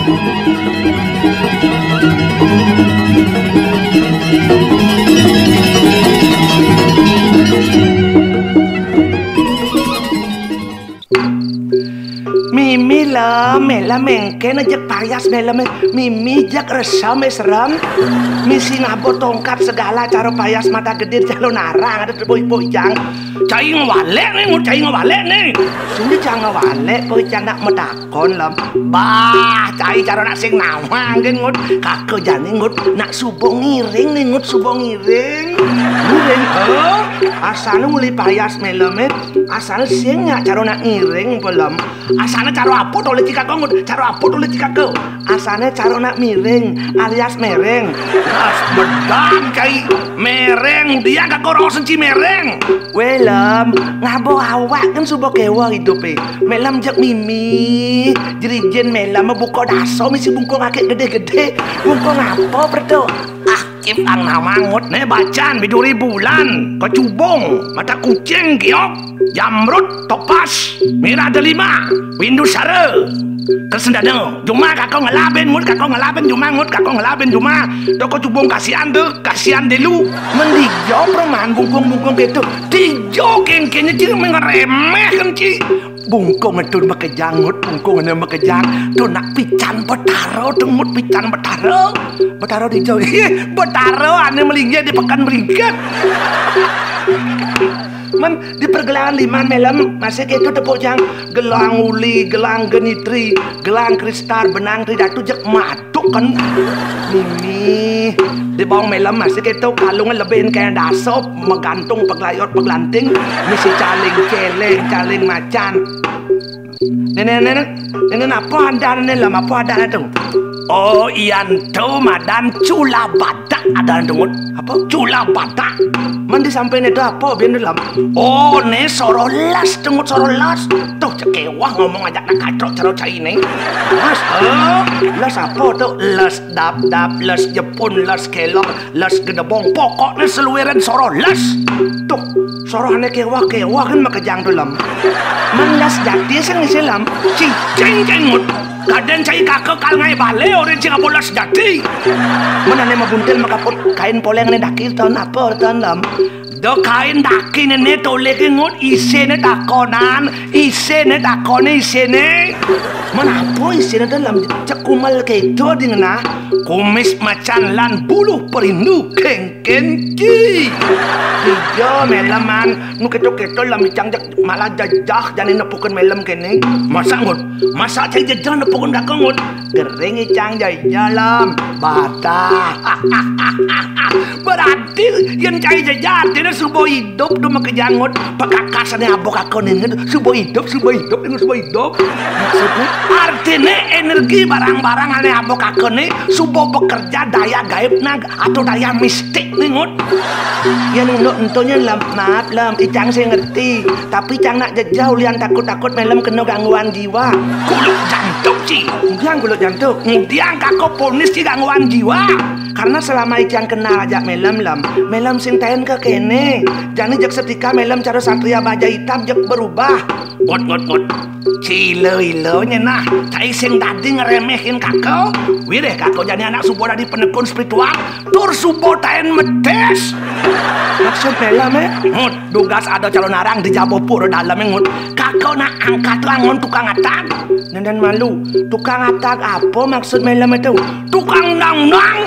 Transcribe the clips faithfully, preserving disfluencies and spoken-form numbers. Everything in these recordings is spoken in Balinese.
Mimi lem, mélem éngkén jek payas mélem, Mimi jek resem, eh, serem. Misi ngaba tongkat segala cara payas mata gedé calonarang ada teboi-boi jang. Cai ngewalek né, ngut cai ngewalek né. Sini cang ngewalek, kok cang nak metakon lem. Bah, cai cara nak sing nawang gén ngut. Kaka jani ngut nak suba ngiring né ngut suba ngiring. Ngiring, eh? Asana uli payas mélem, eh. Asana sing nyak cara nak ngiring pelem. Asana cara apa tolé ci kaka ngut? Cara apa tolé ci kaka? Asana cara nak miring alias mereng. Ras bedang cai. Mereng dia kaka raos enci mereng. Wélem, ngaba awak kan suba kéwa idupé. Mélem jek Mimi, jrijin mélem buka dasa misi bungkung akik gedé-gedé. Bungkung apa, Preto? Ah, Cip ang namangut né bacan biduri bulan, kecubung, mata kucing, giok, jamrut, topas, mirah delima, windu sara. Kesendana, juma kaka ngelabin ngut, kaka ngelabin juma ngut, kaka ngelabin juma. Toko cubung kasian deh, kasian delu. Mendija perumahan bungkung-bungkung gitu. Tijo kengkengnya ciri mengeremeh kenci. Bungkung itu makejang ngut, bungkung ini makejang. Tu nak pican betara, tu ngut pican betara. Betara di jauh. Betara ane melinggih di pekan meringkit. Men di pergelangan liman mélem masih gitu tepuk jang. Gelang uli, gelang genitri, gelang kristal, benang tri datu jek mat. Tuh kan Mimi, di bawang mélem masih gitu kalungan lebihin kayak dasop, megantung peglayot peglanting, misi caling celeng, caling macan. Nenek, nenek, nenek apa ada nenek lem apa ada tuh? Oh, ian tuh madan cula badak ada tuh. Apa? Cula badak. Mandi sampai itu apa biar dalam? Oh, ne soroh les, dengut soroh les. Tuh cekewah ngomong ajak nak kacrok caro cai ne. Les, eh, les apa tuh? Les dap-dap, les jepun, les kelor, les gedebong. Pokoknya seluiran soroh les. Tuh, soroh ane kewah-kewah kan makejang tuh lem. Men les jati sing isi lem. Cicing cengut. Kadén cai kaka kal ngai bale orang cing apa les jati. Men ane mabuntil makaput kain poleng ane daki ton apa ton lem. Do kain daki nene tolé ke ngut isine takonan, isine takone isine. Men apa isine dalam cekumel kedo di ngenah. Kumis macan lan buluh perindu kengkenci. Iya meleman nu keto-keto lam icang jek malah jajah jani nepukin melem kene. Masa ngut, masa cai jajah nepukin kaka ngut. Gering icang jajah lam. Batah. Berarti yen cai jejatine suba idup do makejang ngut, pakakasane abok akone ngut, suba idup, suba idup, ngut suba idup. Maksudnya? Artine energi barang-barang ane abok akone suba bekerja daya gaib nag atau daya mistik ne ngut. Yen ngut entonye lem, maaf lem, icang sing ngerti, tapi icang nak jejauh lian takut-takut melem kena gangguan jiwa. Kulit jantung ci. Udah kulit jantung. Ngudiang kako ponis ci gangguan jiwa. Karena selama icang kenal ajak melem lem, melem sing taen ke kene. Jani jek setika melem cara satria baja hitam jek berubah. Ngut, ngut, ngut. Cilo-ilo nyenah, cai sing dadi ngeremehin kako. Wireh kako jani anak suba dadi penekun spiritual, tur suba taen metes. Maksud melem, eh? Ngut, dugas ada calon arang di jaba pura dalem, ngut. Kako nak angkat langon tukang atag. Nenden malu. Tukang atag apa maksud melem itu? Tukang undang-undang.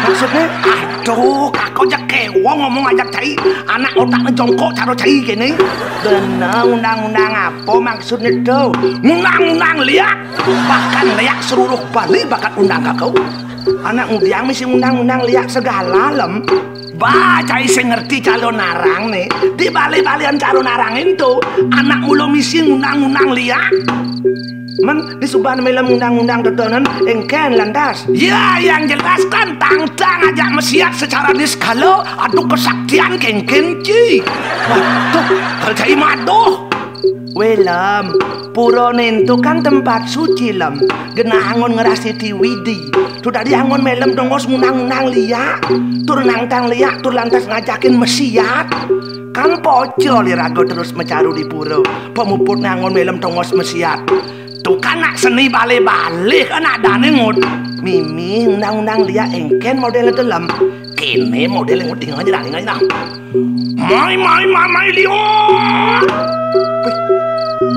Maksudnya? Aduh, kako jak kewong ngomong ajak cai. Anak otaknya jongkok cara cai kene. Benar, undang-undang apa maksudnya tuh? Undang-undang liak. Bahkan liak seluruh Bali bakat undang kako. Anak ngudiang misi undang-undang liak segala lem. Ba, cai sing ngerti calon arang ne. Di bali-balian calon arang ento, anak mula misi ngundang-ngundang liak. Men, di suban melem ngundang-ngundang dodonen, engken lantas. Ya, yang jelas kan tangtang ajak mesiat secara niskala, adu kesaktian kengken ci. Waduh, kal cai maduh. Welem, pura nento kan tempat suci lem. Genah angon ngerasiti widi. Tu dadi angon melem tongos ngunang-ngunang liak. Tur nangtang liak tur lantas ngajakin mesiat. Kan pocol iraga terus mecaru di pura. Pemuput nangon melem tongos mesiat. Tukang nak seni bale-bale kan adane, Ngut. Mimi, undang-undang liak engken model itu, Lem. Kene model, Ngut, ingat aja dah, ingat aja dah. Mai, mai, mai, mai, liak. Wih.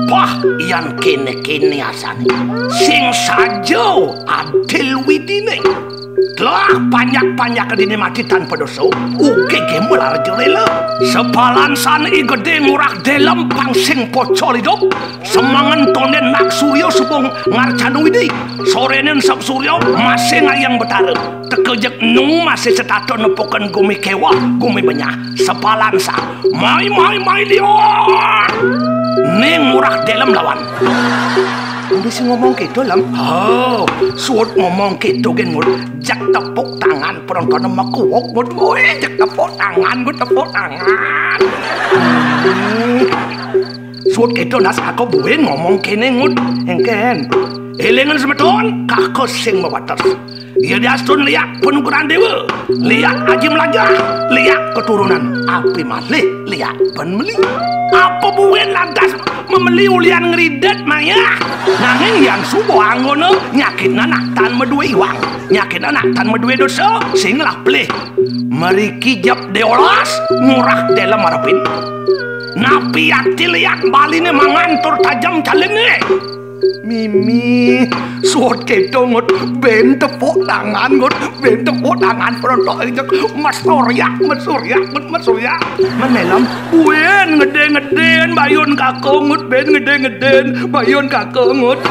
Pah, yan kene-kene asane. Sing saja adil widine. Telah panjak-panjak dini mati tanpa dosa, uke gembel arjo rela. Sepalan san i gede ngurah delem pang sing pocol idup. Semangen tonden nak surya subung ngarcana widi. Sorenen sab surya masih ngayang betara. Tekejek nu masih setata nepuken gumi kewah, gumi benyah. Sepalan san. Mai, mai, mai, liak. Ning ngurah delem lawan. Undi sing ngomong gitu, Lem. Oh, suut ngomong gitu gen, Ngut. Jak tepuk tangan penonton mekuwok, Ngut. Woi, jak tepuk tangan, Ngut, tepuk tangan. Hmm. Suut gitu nas aku buin ngomong kene, Ngut. Engken. Elingan semeton, kaka sing mawates. Iya diastun liak penukuran dewa, liak aji melajah, liak keturunan, api malih liak ben meli. Apa buin lantas memeli ulian ngeridet mayah? Nanging yan suba anggona nyakit anak tan medue iwang, nyakit anak tan medue dosa, sing lah pelih. Meriki jep deolas ngurah delem arepin. Napi ati liak baline mangan tur tajem caline. Mimi, suut keto, Ngut, ben tepuk tangan, Ngut, ben tepuk tangan penonton injek mesuryak, mesuryak, Ngut, mesuryak. Men Melem, buin ngede-ngeden bayun kaka, Ngut, ben ngede-ngeden bayun kaka, Ngut.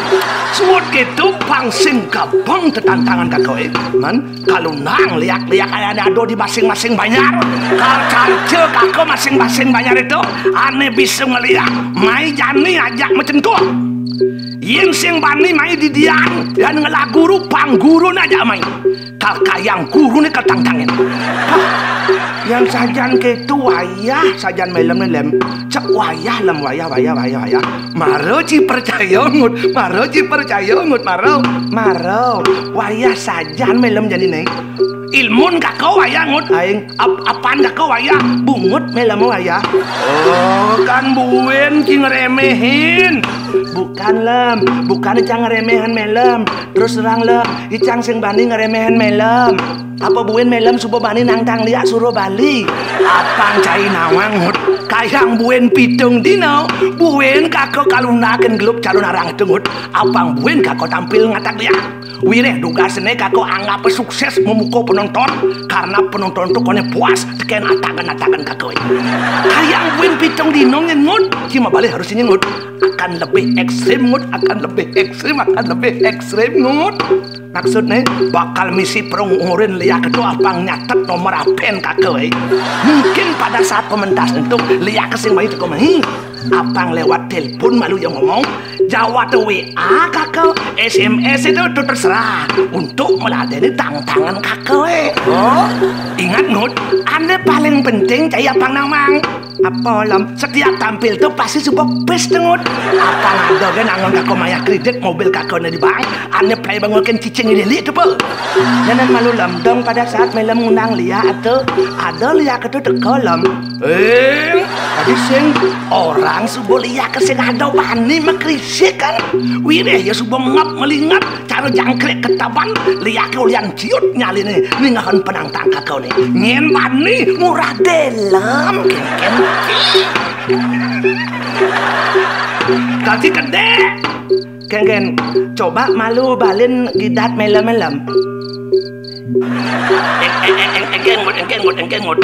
Suut keto pang sing gabeng tetantangan kaka, eh. Men, kalunang liak-liak ayane ada di masing-masing banjar. Kal-, kalce kaka masing-masing banjar itu, ane bisa ngeliak, mai jani ajak mecentuk. Yen sing bani mai didian, yan ngelah guru, pang gurune ajak mai. Kal kayang gurune ketangtangin. Hah, yan sajan keto wayah, sajan Melem ne, Lem. Cek wayah, Lem, wayah, wayah, wayah, wayah. Mara ci percaya, Ngut, mara ci percaya, Ngut, mara, mara. Wayah sajan Melem janine. Ilmun kaka wayah, Ngut. Aing, ap-, apan kaka wayah? Bungut Melem wayah. Oh, kan buin ci ngeremehin. Bukan, Lem, bukan icang ngeremehin Melem. Terus terang, Lem, icang sing bani ngeremehin Melem. Apa buin Melem suba bani nangtang liak suruh bali? Apang cai nawang, Ngut. Kayang buin pitung dina, buin kaka kalunakin gelup calon arang itu, Ngut. Apang buin kaka tampil ngatak liak. Wiréh dugasné kaka anggapé suksés memuka penonton, karena penonton to koné puas tekén atakan-atakan kaka. Kayang buin pitung dina nyén, Ngut, ci mabalih harus nyén, Ngut. Akan lebih ekstrim, Ngut, akan lebih ekstrim, akan lebih ekstrim, Ngut. Maksudné bakal misi perung ngurin liak to apang nyatet nomor apén kaka. Mungkin pada saat pementas entuk liak sing bayi teko mah. Apang lewat telepon malu yang ngomong, jawab W A kaka, S M S itu, itu terserah. Untuk meladeni tantangan kaka, eh. Oh, ingat, Ngut, ane paling penting cai apang nawang. Apa, Lem? Setiap tampil tuh pasti suba pis tuh, Ngut. Apang ada ge nangon kaka mayah kredit mobil kaka di bank, ane play bangun cicing ini tuh, Pe. Jangan malu, Lem. Dong pada saat Melem ngundang liak tuh, ada liak tuh teko, Lem. Eh, tadi sing orang suba liak sing ada bani makrisik kan. Wiréh ya suba ngap melingap, cara jangkrik ketaban, liak ulian ciut nyaliné, ningahan penantang kaka né. Nyén bani murah delem, kéngkén. Tadi gedé. Kéngkén, coba malu balin gidat Melem-Melem. Eng-, eng-, eng-, engkén, Ngut, engkén, Ngut, engkén, Ngut.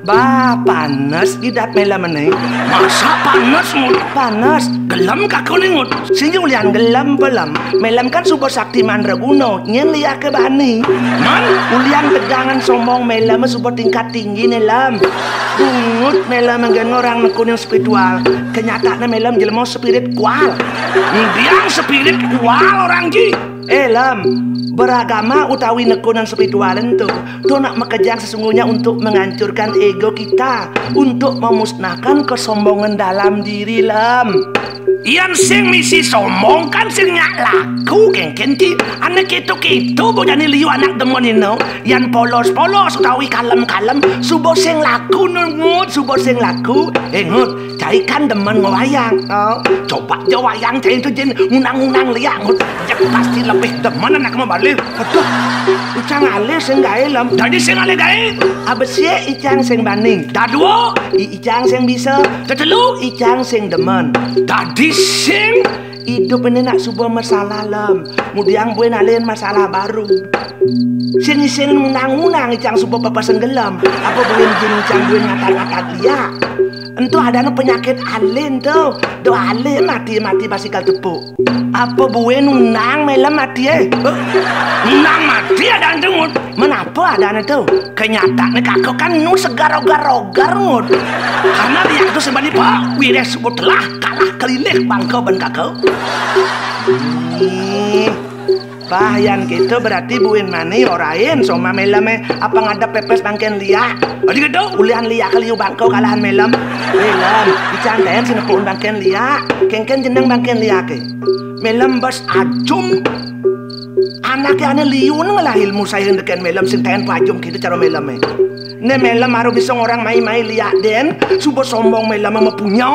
Bah, panes gidat Melem né. Masa panes, Ngut? Panes. Gelem kaka né, Ngut? Sing ulian gelem, Pelem. Melem kan suba sakti mandraguna, nyén liaké bani. Man? Ulian tegangan sombong Melem suba tingkat tinggi né, Lem. Bungut Melem nggen orang nekunin spiritual. Kenyataanné Melem jelema spiritual. Biang spiritual orang ji. Eh, Lem, beragama utawi nekunan spiritual ento, to nak makejang sesungguhnya untuk menghancurkan ego kita, untuk memusnahkan kesombongan dalam diri, Lem. Yan sing misi sombong kan sing nyak laku, kéngkén ci. Ané kéto-kéto bojané liu anak demen ino. Yan polos-polos utawi kalem-kalem, suba sing laku, Ngut, suba sing laku. Eh, Ngut, cai kan demen ngwayang. Oh, coba ja wayang cai to, jin ngundang-ngundang liak, Ngut. Jek pasti lebih demen anak mabalih. Aduh, icang alih sing gaé, Lem. Dadi sing alih gaé. Abesik icang sing bani. Dadua. I- icang sing bisa. Tetelu. Icang sing demen. Dadi sing. Idup ini nak suba masalah, Lem. Mudiang buin alih masalah baru. Sing, sing ngundang-ngundang icang suba pepesen gelem. Apa buin jin icang buin ngatat-ngatat liak. Ento adané penyakit alih to. Do alih mati-mati basikel tepuk. Apa buin ngundang Melem mati, eh? Ngundang mati adané to, Ngut. Menapa adané to? Kenyatané kaka kan nu segar ogar-ogar, Ngut. Karena liak to sing bani, Pak, wiréh suba telah kalah kelilih bangka ban kaka. Ih, Bah, yan kéto berarti buin mani orahin soma Melemé apa ngadep pepes bangkén liak. Adi kéto? Ulian liak ké liu bangka kalahan Melem. Melem, icang taén sing nepukin bangkén liak. Kéngkén jeneng bangkén liaké? Melem Bes Ajum. Anaké ané liu né ngelah ilmu saé ngendikén Melem sing taén Pak Ajum kéto cara Melemé. Né Melem mara bisa ngorang mai-mai liak dén, suba sombong Melem mapunya.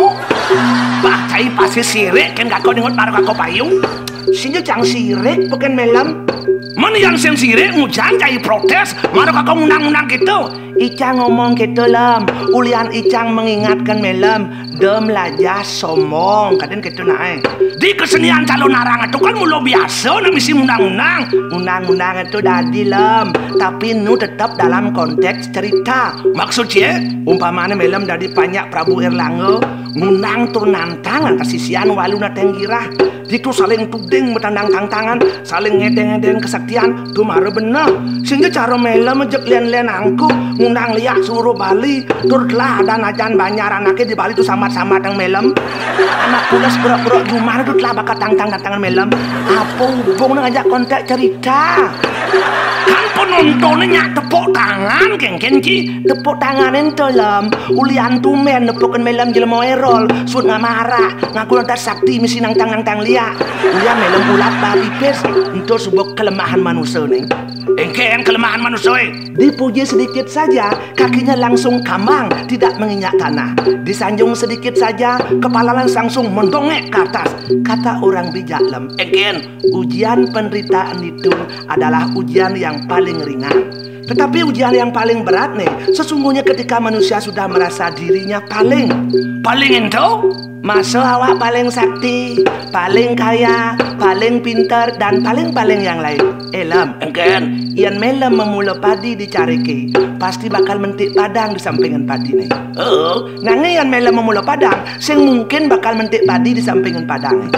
Bah, cai pasti sirik kén kaka, Ngut, mara kaka payu. Sing ja cang sirik, peken Melem. Men yan sing sirik, ngujan cai protes, mara kaka ngundang-ngundang kéto. Icang ngomong kéto, Lem, ulian icang mengingatkan Melem, dem lajah sombong, kadén kéto naé. Di kesenian Calonarang to kan mula biasa nak misi ngundang-ngundang. Ngundang-ngundang to dadi, Lem, tapi nu tetep dalam konteks cerita. Maksud cai? Umpamané Melem dadi panjak Prabu Erlangga, ngundang tur nantang antar sisian walu nateng girah. Ditu saling tuding, betandang tangtangan, saling ngedeng-ngedeng kesaktian, to mara beneh. Sing ja cara Melem jek lén-lén angkuh, ngundang liak seluruh Bali, tur telah adan ajan banjar anaké di Bali to sambat-sambat nang Melem. Anak pules berok-berok jumah to telah bakat tangtang-tangtangan Melem. Apa hubungné ngajak konteks cerita? Kan penontonné nyak tepuk tangan, kéngkén ci. Tepuk tangané ento, Lem. Ulian tumbén nepukin Melem jelema erol, suud ngamarak, ngaku lantas sakti misi nangtang-nangtang liak. Ulian Melem ulat bah pipis, ento suba kelemahan manusa né. Engkén kelemahan manusa, eh? Dipuji sedikit saja, kakinya langsung kambang, tidak menginjak tanah. Disanjung sedikit saja, kepalanya langsung mendongek ke atas. Kata orang bijak, Lem. Engkén. Ujian penderitaan itu adalah ujian yang paling ringan. Tetapi ujian yang paling berat nih, sesungguhnya ketika manusia sudah merasa dirinya paling. Paling ento? Masa awak paling sakti, paling kaya, paling pinter, dan paling-paling yang lain. Eh, Lem. Engkén. Yan Melem memula padi di cariké, pasti bakal mentik padang di sampingan padiné. Oh. Nanging yan Melem memula padang, sing mungkin bakal mentik padi di sampingan padangé.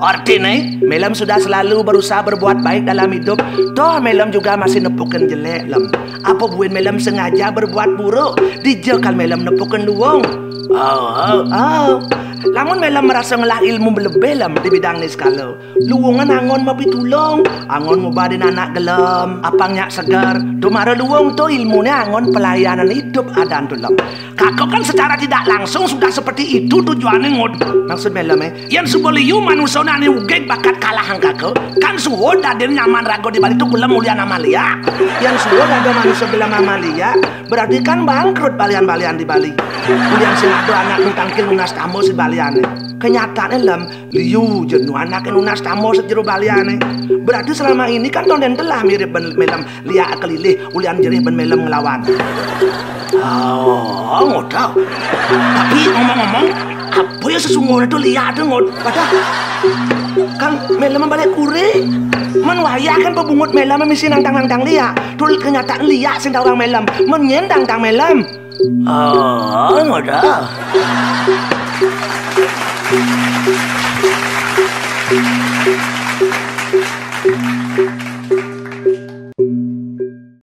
Artiné? Melem sudah selalu berusaha berbuat baik dalam hidup. Toh Melem juga masih nepukin jelék, Lem. Apa buin Melem sengaja berbuat buruk? Dija kal Melem nepukin luung? Oh, oh. Oh. Lamun Melem merasa ngelah ilmu belebih, Lem, di bidang niskala, luungan anggon mapitulung, anggon ngobadin anak gelem, apang nyak seger. To mara luung to ilmuné anggon pelayanan hidup adan to, Lem. Kaka kan secara tidak langsung sudah seperti itu tujuanné, Ngut. Maksud Melem, eh? Yan suba liu manusané ané ugig bakat kalahang kaka, kan suud dadiné nyaman raga di Bali to gelem ulian amal liak. Yan suud ada manusa gelem amal liak, berarti kan bangkrut balian-balian di Bali. Ulian sing ada anak nu tangkil nunas tamba sibaliané. Kenyatané, Lem, liu ja nu anaké nunas tamba sejero baliané. Berarti selama ini kan tondén telah mirip bén Melem liak kelilih, ulian jerih bén Melem ngelawan. Oh, ngoda. Tapi ngomong-ngomong, apa ya sesungguhnya to liak to, Ngut? Padahal kan Melem balik kuring. Men wayah kan pebungut Melem misi nangtang-nangtang liak. To kenyataan liak sing tawang Melem. Men nyén tangtang Melem. Oh, ngoda.